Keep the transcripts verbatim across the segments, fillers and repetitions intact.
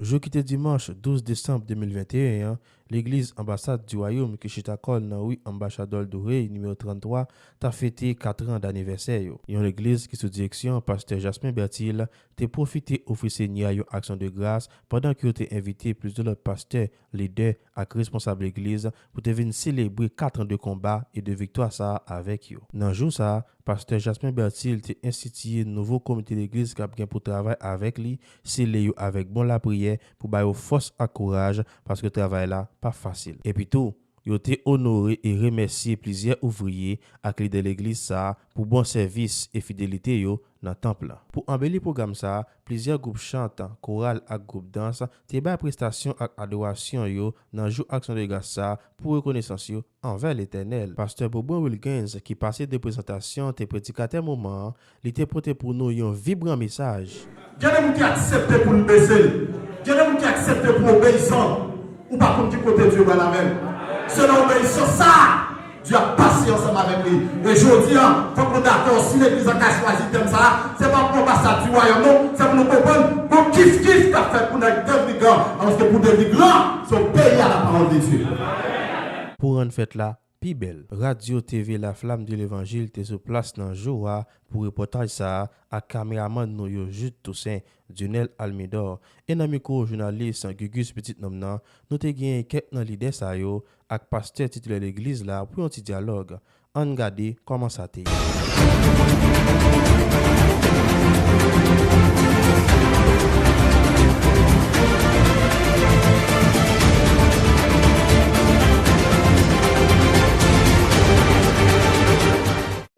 Jou ki te dimanch douz desanm de mil venteyen an, legliz Anbasad di Wayòm ki chita kò l nan ri Anbachadòl Doré, nimewo tranntwa, ta fete katran danivèsè yo. Yon legliz ki sou direksyon pastè Jasmin Bertil te pwofite ofri Senyè a yon aksyon de gras pandan ke yo te envite plizyè lòt pastè, lidè ak responsab legliz pou te vin selebre katran de konba e de viktwa sa a avèk yo. Nan jou sa a, pastè Jasmin Bertil te enstitiye nouvo komite legliz k ap gen pou travay avèk li, sele yo avèk bon lapriyè pou ba yo fòs ak kouraj, paske travay la pa fasil. Epi tou, yo te onore e remèsye plizyè ouvriye ak lidè legliz sa a pou bon sèvis e fidelite yo nan tanp lan. Pou anbeli pwogram sa a, plizyè gwoup chant, koral ak gwoup dans te bay prestasyon ak adorasyon yo nan jou aksyon de gras sa a pou rekonesans yo anvè Letènèl. Pastè Bobon Wilgens, ki pase de prezantasyon, te predikatè moman an, li te pote pou nou yon vibran mesaj. Gen de moun ki aksepte pou l bese l. Gen de moun ki aksepte pou obeyisan. Ou pa konn ki kote Dye pral avè l. Se nan obeyisans sa a, Dye ap pase ansanm avèk li. E jodi a, fòk nou dakò, si legliz la ka chwazi tèm sa a, se pa pou anbasad di wayòm non, se pou nou konprann gon kif kif k ap fèt pou nèg devni gran, alòske pou devni gran, se yon peyi a la parole de Dieu. Pou rann fèt la pi bèl, Radyo T V La Flamme de Levanjil te sou plas nan jou a pou repòtaj sa a ak kameramann nou yo Jude Toussaint, Dionel Almidor, e nan mikwo jounalis Gugus Petit Nonm nan, nou te genyen kèk nan lidè sa yo ak pastè titulè legliz la pou yon ti dyalòg. Ann gade kòman sa te ye.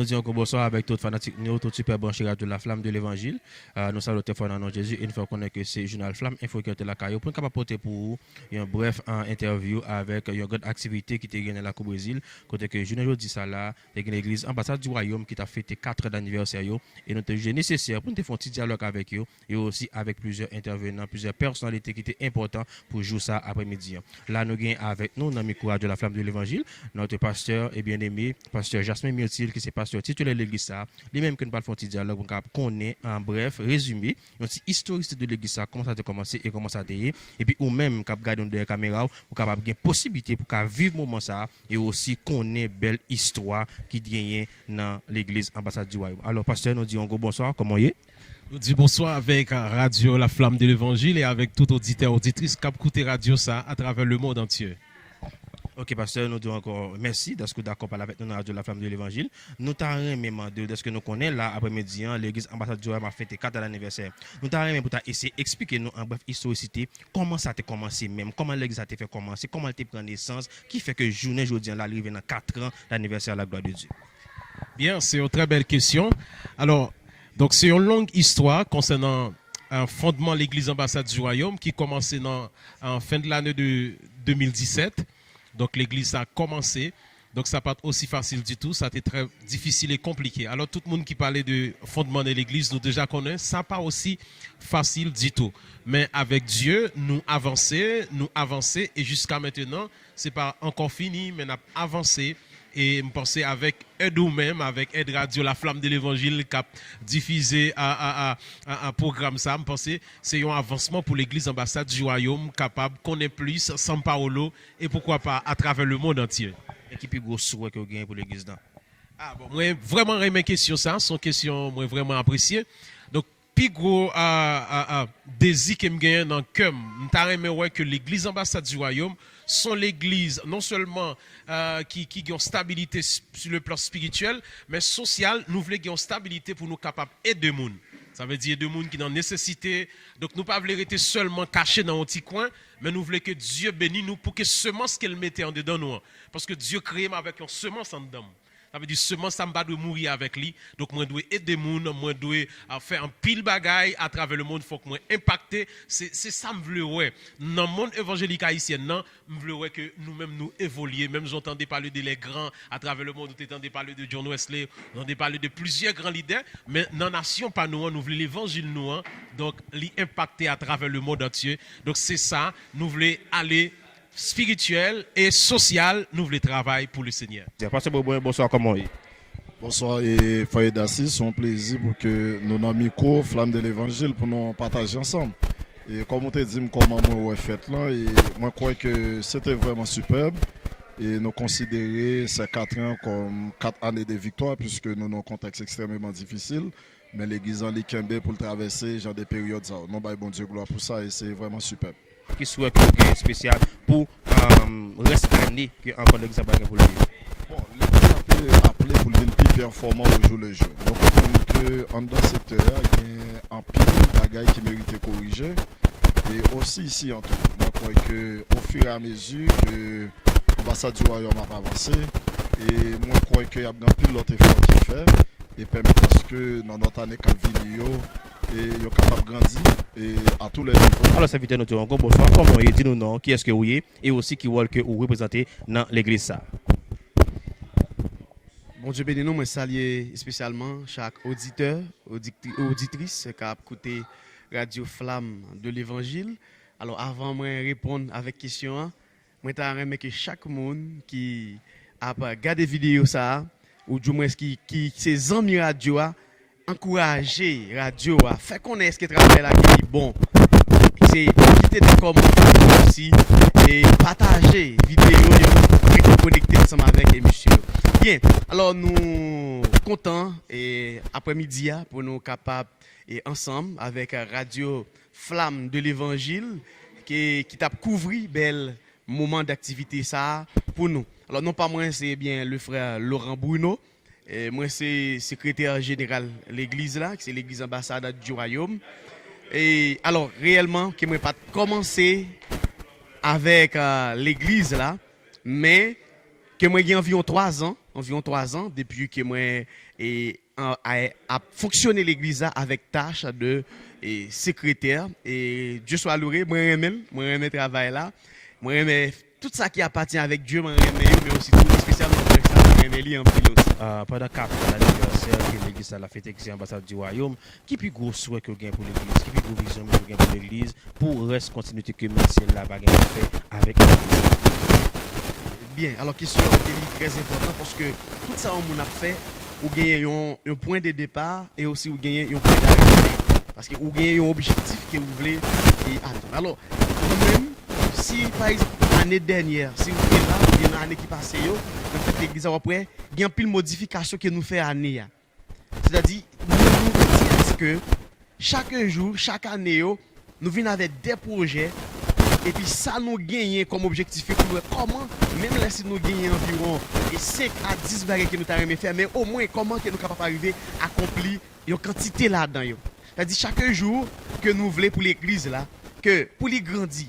Nou di ankò bonswa avèk tout fanatik nou yo, tout sipè branche Radyo La Flamme de Levanjil. Ah, nou salye w trè fò nan non Jezi e n fè w konnen ke se Jounal Flamme Enfo ki rete lakay ou pou n kapab pote pou ou yon brèf, ah, entèvyou avèk yon grann aktivite ki te gen nan lakou Brezil, kote ke jounen jodi sa la, te gen legliz Anbasad di Wayòm ki t ap fete katran danivèsè yo, e nou te jije nesesè pou n te fè yon ti dyalòg avèk yo, e osi avèk plizyè entèvenan, plizyè pèsonalite ki te enpòtan pou jou sa aprèmidi an. La, nou gen avèk nou nan mikwo Radyo La Flamme de Levanjil, notre pasteur et bien-aimé, pastè Jasmin Myrtil, ki se pastè titulè legliz sa, li menm ke n pral fè yon ti dyalòg pou n kapab konnen, an brèf, rezime, yon ti istoristik de legliz sa, kòman sa te kòmanse e kòman sa te ye. Epi ou menm k ap gade nou dèyè kamera w, ou kapab gen posiblite pou ka viv moman sa, e osi konnen bèl istwa ki genyen nan legliz Anbasad di Wayòm. Alò, pastè, nou di yon gwo bonswa, kòman w ye? Nou di bonswa avèk, euh, Radyo La Flamme de Levanjil e avèk tout oditè, oditris k ap koute radyo sa atravè le monde entier. Ok, pastè, nou di w ankò mèsi dèske w dakò pale avèk nou nan Radyo La Flamme de Levanjil. Nou ta renmen mande w, dèske nou konnen la, aprèmidi an, legliz Anbasad di Wayòm ap fete katran lanivèsè. Nou ta renmen pou w ta eseye eksplike nou an brèf istorisite, kòman sa te kòmanse menm, kòman legliz sa te fè kòmanse, kòman l te pran nesans, ki fè ke jounen jodi an la, li rive nan katran lanivèsè a la glwa de Dye. Byen, se yon trè bèl kesyon. Alò, donk, se yon long istwa konsènan, euh, fondman legliz Anbasad di Wayòm ki kòmanse nan, euh, fen de lane de de mil disèt. Donk, legliz sa kòmanse. Donk, sa pa t osi fasil ditou. Sa te trè difisil e konplike. Alò, tout moun ki pale de fondman de legliz, nou deja konnen, sa pa osi fasil ditou. Men avèk Dye, nou avanse, nou avanse, e jiska mentenan, se pa ankò fini, men n ap avanse. E m panse avèk èd ou menm, avèk èd Radyo La Flamme de Levanjil k ap difize a, a, a, a, a pwogram sa, m panse se yon avansman pou legliz Anbasad di Wayòm kapab konnen plis São Paulo e poukwa pa atravè le monde entier. E ki pi gwo swè ke w genyen pou legliz lan? Ah, bon, mwen vrèman renmen kesyon sa, se yon kesyon mwen vrèman apresye. Donk, pi gwo, a, a, a, dezi ke m genyen nan kè m, m ta renmen wè ke legliz Anbasad di Wayòm se yon legliz non sèlman, a, ki, ki gen yon stabilite s-, sur le plan spirituel, men sosyal, nou vle gen yon stabilite pou nou kapab ede moun. Sa vle di ede moun ki nan nesesite. Donk, nou pa vle rete sèlman kache nan yon ti kwen, men nou vle ke Dye beni nou pou ke semans ke l mete andedan nou an. Paske Dye kreye m avèk yon semans anndan m. Sa vle di semans sa m pa dwe mouri avèk li. Donk mwen dwe ede moun, mwen dwe, a, fè anpil bagay atravè le monde, fòk mwen enpakte. Se, se sa m vle wè. Nan mond evanjelik ayisyen nan, m vle wè ke nou menm nou evolye. Menm jan w tande pale de les grands atravè le monde, ou te tande pale de John Wesley, ou tande pale de plizyè gran lidè, men nan nasyon pa nou an, nou vle levanjil nou an, donk li enpakte atravè le monde entier. Donk se sa, nou vle ale spirityèl e sosyal, nou vle travay pou Lesenyè. Pastè Bobwen, bonswa, kòman w ye? Bonswa, e, Frè Edassis, se yon plezi pou ke nou nan mikwo Flamme de Levanjil pou nou pataje ansanm. E kòm ou te di m kòman mwen wè fèt lan, e mwen kwè ke se te vrèman sipèb. E nou konsidere ces quatre ans kòm kat ane de viktwa, puiske nou nan yon kontèks ekstrèmeman difisil. Men legliz lan li kenbe pou l travèse jan de peryòd sa yo. Nou bay Bondye glwa pou sa e se vrèman sipèb. Ki swè ke w gen espesyal pou um, rès ane ke ankò legliz la pral gen pou l viv? Bon, legliz la te aple pou l vin pi pèfòman au jour le jour. Nou konprann ke anndan sektè a gen anpil bagay ki merite korije. E osi isi an tou, mwen kwè ke au fur et à mesure ke Anbasad du Royaume ap avanse, e mwen kwè ke y ap gen anpil lòt efò ki fè, e pèmèt aske nan lòt ane k ap vini yo, e yo kapab grandi e à tous les niveaux. Alò, sèvitè, nou di w ankò bonswa. Kòman w ye? Di nou non, kiyès ke w ye, e osi ki wòl ke ou reprezante nan legliz sa. Bondye beni nou, mwen salye espesyalman chak oditè, oditri- oditris k ap koute Radyo Flamme de Levanjil. Alò, avan mwen reponn avèk kesyon an, mwen ta renmen ke chak moun ki ap gade videyo sa a, ou dimwens ki, ki se zanmi radyo a, ankouraje radyo a, fè konnen èske travay la gen li bon. Se kite de kòmantè osi, e pataje videyo yo, rete konekte ansanm avèk emisyon yo. Byen, alò nou kontan e aprèmidi a pou nou kapab e ansanm avèk Radyo Flamme de Levanjil ki, ki t ap kouvri bèl moman daktivite sa a pou nou. Alò, non pa mwen, se byen le frè Laurent Bruno. E mwen se sekretè jeneral legliz la, ki se legliz Anbasad du Royaume. E alò, reyèlman, ke mwen pa t kòmanse avèk euh, legliz la, men ke mwen gen anviwon twa zan, anviwon twa zan, depi ke mwen e, an- a- ap fonksyone legliz la avèk tach de e, sekretè. E Dye swa loure, mwen renmen l, mwen renmen travay la, mwen renmen tout sa ki apatyen avèk Dye, mwen renmen yo, men osi tou espesyalman pwojè sa, mwen renmen li anpil osi. Ah, pandan kat an anivèsè ke legliz la, la fete, ki se Anbasad du Royaume, ki pi gwo swè ke w gen pou legliz? Ki pi gwo vizyon ke w gen pou legliz, pou rès kontinite ke men syèl la va gen pou fè avèk legliz? Byen, alò kesyon an li trè enpòtan paske tout sa yon moun ap fè, ou genyen yon, yon pwen de depa e osi ou genyen yon pwen darete. Paske ou genyen yon objektif ke ou vle e atenn. Alò, ou menm, si pa egzanp, ane dènyè, si ou te la, oubyen nan ane ki pase yo, nan fèt legliz la, w ap wè, gen anpil modifikasyon ke nou fè ane a. Sètadi, nou, nou di aske chak jou, chak ane yo, nou vin avèk de pwojè, epi sa nou genyen kòm objektif yo pou nou wè kòman, menm lè si nou genyen anviwon e senk a dis bagay ke nou ta renmen fè, men omwen kòman ke nou kapab arive akonpli yon kantite ladan yo. Sètadi chak jou ke nou vle pou legliz la, ke pou li grandi,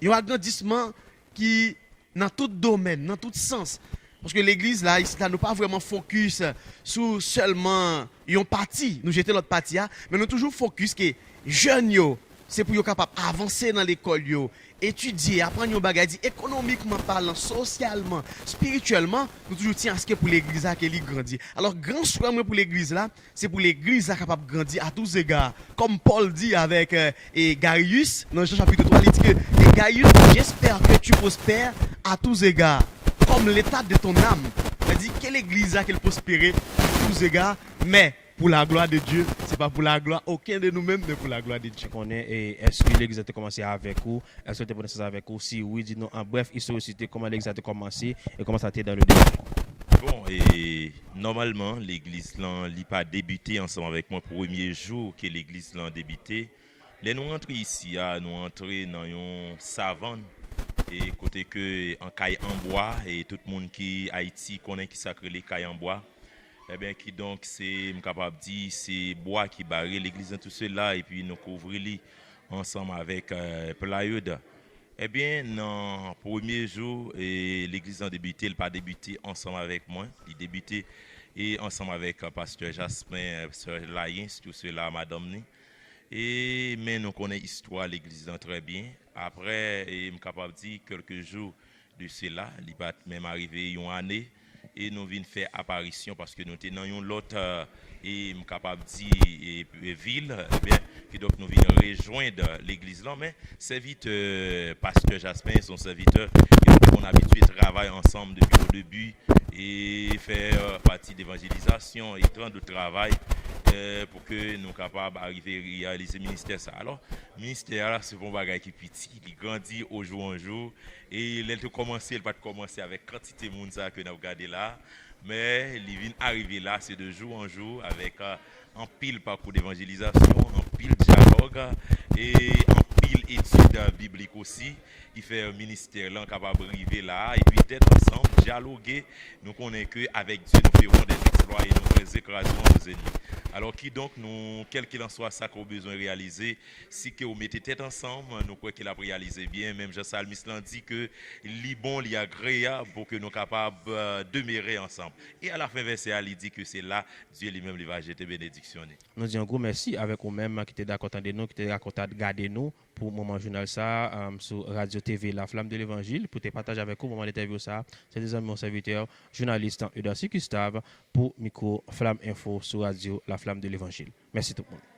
yon agrandisman ki nan tout domèn, nan tout sans. Paske legliz la, isit la, nou pa vrèman fokis sou sèlman yon pati, nou jete lòt pati a, men nou toujou fokis ke jèn yo, se pou yo kapab avanse nan lekòl yo, etidye, aprann yon bagay, di ekonomikman palan, sosyalman, espirityèlman, nou toujou tyen aske pou legliz la ke li grandi. Alò, gran swè mwen pou legliz la, se pou legliz la kapab grandi à tous égards. Kòm Pòl di avèk e, Gayus, nan Jan chapit twa, li di ke, et Gaius, j'espère que tu prospères à tous égards, comme l'état de ton âme. Sa di ke legliz la ke l pwospere à tous égards, men pour la gloire de Dieu, se pa pou laglwa okenn de nou menm, men pou laglwa de Dye. Konnen, e, èske legliz la te kòmanse avèk ou? Èske l te pran nesans avèk ou? Si wi, di nou an brèf, istorikite, kòman legliz la te kòmanse e kòman sa te dans le début? Bon, e nòmalman, legliz lan, li pa debite ansanm avèk mwen. Premye jou ke legliz lan debite, lè nou rantre isi a, nou rantre nan yon savann, e kote ke an kay an bwa, e tout moun ki Ayiti konnen ki sa k rele kay an bwa. Ebyen, kidonk, se, m kapab di, se bwa ki bare legliz lan, tout sela, epi nou kouvri li ansanm avèk, eh, plywood. Ebyen, nan premye jou, e, legliz lan debite, li pa debite ansanm avèk mwen. Li debite, e, ansanm avèk, eh, pastè Jaspen, eh, sè Layens, tout sela, madanm ni. E, men nou konnen istwa legliz lan trè byen. Apre, e, m kapab di, kèlke jou de sela, li pa t menm arive yon ane, e nou vin fè aparisyon paske nou te nan yon lòt, eh, e m kapab di, e, e vil, ebyen, kidonk nou vin rejwenn legliz lan, men sèvitè, pastè Jaspen, se yon sèvitè ke nou te konn abitye travay ansanm depi o debi, e fè, eh, pati devanjelizasyon e tan dòt travay, ministè pou ke nou kapab arive reyalize ministè sa. Alò, ministè a, se pa yon bagay ki piti, li grandi o jou an jou, e lè l te kòmanse, l pa t kòmanse avèk kantite moun sa ke n ap gade la, men li vin arive la, se de jou an jou, avèk, euh, anpil pakou devanjelizasyon, anpil dyalòg, e anpil etid biblik osi, ki fè ministè lan kapab rive la, epi tèt ansanm, dyaloge, nou konnen ke avèk Dye, nous ferons des exploits e nou pral kraze yon zenit. Alò, kidonk, nou, kèlkelanswa sa ke w bezwen reyalize, si ke w mete tèt ansanm, nou kwè ke l ap reyalize byen, menm jan salmis lan di ke li bon, li agreyab pou ke nou kapab, euh, demere ansanm. E alafen vèsè a, li di ke se la Dye li menm li va jete benediksyon li. Nou di yon gwo mèsi avèk ou menm ki te dakò tande nou, ki te dakò ta gade nou pou moman jounal sa a, um, sou Radio T V La Flamme de Levanjil, pou te pataje avèk ou moman entèvyou sa a. Se te zanmi w, sèvitè, jounalis Eudarcie Gustave pou Mikwo Flamme Info sou Radio La Flamme de Levanjil. Mèsi tout moun.